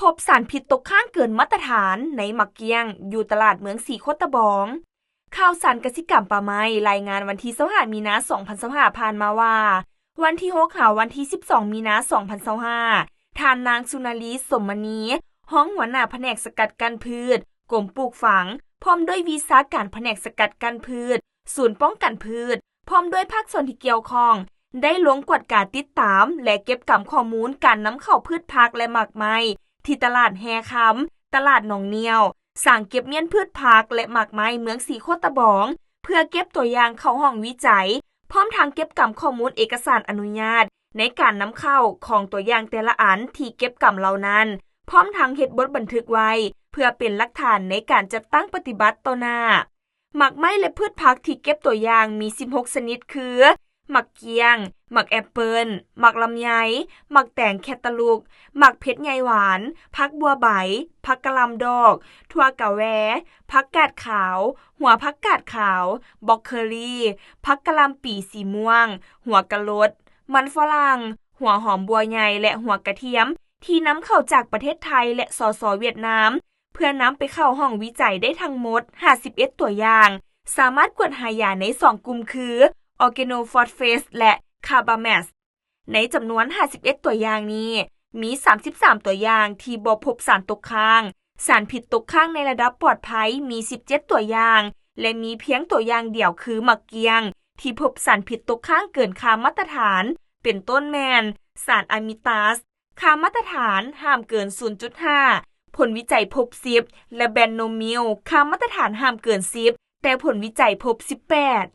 ພົບສານພິດຕົກຄ້າງເກີນມາດຕະຖານໃນໝາກກ້ຽງ ຢູ່ຕະຫຼາດເມືອງສີໂຄດຕະບອງ. ຂ່າວສານກະສິກຳປ່າໄມ້ລາຍງານວັນທີຊາວຫ້າ ມີນາ ສອງພັນຊາວຫ້າ ຜ່ານມາວ່າ ວັນທີຫົກ ຫາ ວັນທີສິບສອງ ມີນາ ສອງພັນຊາວຫ້າ ທ່ານນາງ ສຸນາລີ ສົມມະນີ ຮອງຫົວໜ້າພະແນກສະກັດກັ້ນພືດ ກົມປູກຝັງ ພ້ອມດ້ວຍວິຊາການພະແນກສະກັດກັ້ນພືດ ສູນປ້ອງກັນພືດ ພ້ອມດ້ວຍພາກສ່ວນທີ່ກ່ຽວຂ້ອງ ໄດ້ລົງກວດກາຕິດຕາມ ແລະ ເກັບກຳຂໍ້ມູນການນຳເຂົ້າພືດຜັກ ແລະ ໝາກໄມ້ ທີ່ຕະຫຼາດແຮ່ຄຳ, ຕະຫຼາດໜອງໜ້ຽວ, ສາງເກັບມ້ຽນພືດຜັກ ແລະ ໝາກໄມ້ເມືອງສີໂຄດຕະບອງ ເພື່ອເກັບຕົວຢ່າງເຂົ້າຫ້ອງວິໄຈ, ພ້ອມທັງເກັບກຳຂໍ້ມູນເອກະສານອະນຸຍາດໃນການນຳເຂົ້າຂອງຕົວຢ່າງແຕ່ລະອັນທີ່ເກັບກຳເຫຼົ່ານັ້ນ, ພ້ອມທັງເຮັດບົດບັນທຶກໄວ້ ເພື່ອເປັນຫຼັກຖານໃນການຈັດຕັ້ງປະຕິບັດຕໍ່ໜ້າ. ໝາກໄມ້ ແລະ ພືດຜັກທີ່ເກັບຕົວຢ່າງມີສິບຫົກຊະນິດຄື ໝາກກ້ຽງ, ໝາກແອບເປິ້ນ, ໝາກລຳໄຍ, ໝາກແຕງແຄດຕາລູກ, ໝາກເຜັດໃຫຍ່ຫວານ, ຜັກບົວໃບ, ຜັກກະຫຼ່ຳດອກ, ຖົ່ວກາແວ, ຜັກກາດຂາວ, ຫົວຜັກກາດຂາວ, ບຣອກເຄີລີ, ຜັກກະຫຼ່ຳປີສີມ່ວງ, ຫົວກະໂຫຼດ, ມັນຝຣັ່ງ, ຫົວຫອມບົວໃຫຍ່ ແລະ ຫົວກະທຽມ ທີ່ນຳເຂົ້າຈາກປະເທດໄທ ແລະ ສສ ຫວຽດນາມ ເພື່ອນຳໄປເຂົ້າຫ້ອງວິໄຈໄດ້ທັງໝົດຫ້າສິບເອັດຕົວຢ່າງ, ສາມາດກວດຫາຢາໃນສອງກຸ່ມຄື Organophosphate ແລະ Carbamax. ໃນຈຳນວນຫ້າສິບເອັດຕົວຢ່າງນີ້, ມີສາມສິບສາມຕົວຢ່າງທີ່ບໍ່ພົບສານຕົກຄ້າງ, ສານພິດຕົກຄ້າງໃນລະດັບປອດໄພມີສິບເຈັດຕົວຢ່າງ ແລະ ມີພຽງຕົວຢ່າງດຽວຄືໝາກກ້ຽງ ທີ່ພົບສານພິດຕົກຄ້າງເກີນຄ່າມາດຕະຖານ, ເປັນຕົ້ນແມ່ນ ສານອາມິຕາສ ຄ່າມາດຕະຖານຫ້າມເກີນສູນຈຸດຫ້າ, ຜົນວິໄຈພົບສິບ ແລະ ແບນໂນມິວ ຄ່າມາດຕະຖານຫ້າມເກີນສິບ ແຕ່ຜົນວິໄຈພົບສິບແປດ.